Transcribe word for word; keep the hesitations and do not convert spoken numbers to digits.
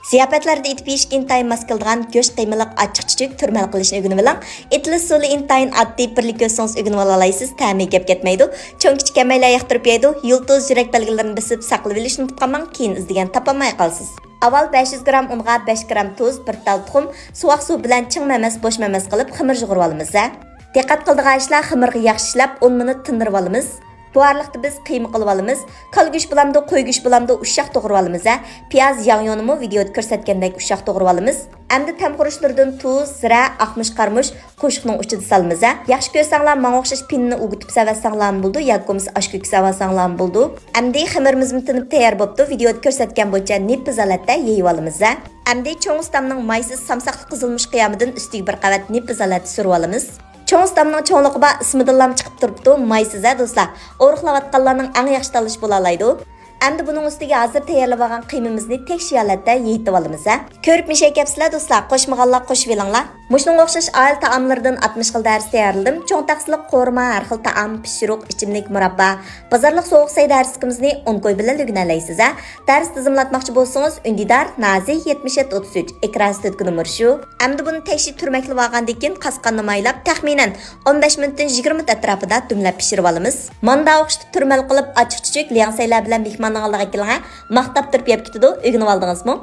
زىياپەتلەردە ئېتىپ يېيىشكە ئىنتايىن ماس كېلىدىغان گۆش قىيمىلىق ئاچچىق چۈچۈك تۈرمەل قىلىشنى ئۆگىنىۋېلىڭ. ئېتىلىش ئۇسۇلى ئىنتايىن ئاددىي، بىرلا كۆرسىڭىز ئۆگىنىۋالالايسىز، تەمى گەپ كەتمەيدۇ. چوڭ كىچىك ھەممەيلەن ياقتۇرۇپ يەيدۇ. يۇل تۇز يۈرەك بەلگىلىرىنى بېسىپ ساقلىۋېلىشنى ئۇنتۇپ قالماڭ، كېيىن ئىزدىگەن تاپالماي قالىسىز. ئاۋۋال بەش يۈز گرام ئۇنغا بەش گرام تۇز، بىر تال تۇخۇم، سوغۇق سۇ بىلەن چىڭ مەمەس، بوش مەمەس قىلىپ خېمىر يۇغۇرۇۋالىمىز ھە. دىققەت قىلىدىغان ئىشلار، خېمىرغا ياخشى ئىشلەپ ئون مىنۇت تىندۇرۇۋالىمىز. بۇ ئارىلىقتا بىز قىيما قىلىۋالىمىز. كالا گۆش بولامدۇ، قوي گۆش بولامدۇ، ئۇششاق توغرىۋالىمىز ھە. پىياز، ياڭيۇنىمۇ ۋىدېئودا كۆرسەتكەندەك ئۇششاق توغرىۋالىمىز. ئەمدى تەم خۇرۇچلىرىدىن تۇز، زىرە، ئاق مۇچ، قارىمۇچ قوشۇقنىڭ ئۇچىدا سالىمىز ھە. ياخشى كۆرسەڭلار ماڭا ئوخشاش پىننى ئوگىتىپ سەۋەتسەڭلارمۇ بولىدۇ، ياكى بولمىسا ئاش كۆكى سەۋەتسەڭلارمۇ بولىدۇ. ئەمدى خېمىرىمىزمۇ تىنىپ تەييار بوپتۇ، ۋىدېئودا كۆرسەتكەن بويىچە نېپىز ھالەتتە يېيىۋالىمىز ھە. ئەمدى چوڭ ئۇستامنىڭ مايسىز سامساقلىق قىزىلمۇچ قىيامىدىن ئۈستىگە بىر قەۋەت نېپىز ھالەتتە سۈرۈۋالىمىز. چوڭ ئۇستامنىڭ چوڭلۇقى بار، ئىسمىدىنلام چىقىپ تۇرۇپتۇ، مايسىز ھە دوستلار. ئورۇقلاۋاتقانلارنىڭ ئەڭ ياخشى تاللىشى بولالايدۇ. ئەمدى بۇنىڭ ئۈستىگە ھازىر تەييارلىۋالغان قىيمىمىزنى تەكشى ھالەتتە يېيىتىۋالىمىز ھە. كۆرۈپ مىشەي كەپسىلەر دوستلار، قوشمىغانلار قوشۇۋېلىڭلار. مۇشۇنىڭغا ئوخشاش ئائىلە تائاملىرىدىن ئاتمىش خىل دەرس تەييارلىدىم. چوڭ تەخسىلىك قورۇما، ھەر خىل تائام، پىشۇرۇق، ئىچىملىك، مۇراببا، بازارلىق سوغۇق سەي دەرسلىكىمىزنى ئون كوي بىلەن ئۆگىنەلەيسىز ھە. دەرس تىزىملاتماقچى بولسىڭىز، ئۈندىدار، نازى، يەتمىش يەتتە ئوتتۇز ئۈچ، ئېكران ئۈستىدىكى نومۇر شۇ. ئەمدى بۇنى تەكشى تۈرمەكلىۋالغاندىن كېيىن قاسقاننى مايلاپ، تەخمىنەن ئون بەش مىنۇتتىن يىگىرمە مىنۇت ئەتراپىدا دۈملەپ پىشۇرۇۋالىمىز. مانداق ئوخشىتىپ تۈرمەل قىلىپ ئاچچىق چۈچۈك، لياڭسەيلەر بىلەن مېھماننىڭ ئالدىغا كېلىڭە، ماختاپ تۇرۇپ يەپ كېتىدۇ، ئۆگىنىۋالدىڭىزمۇ؟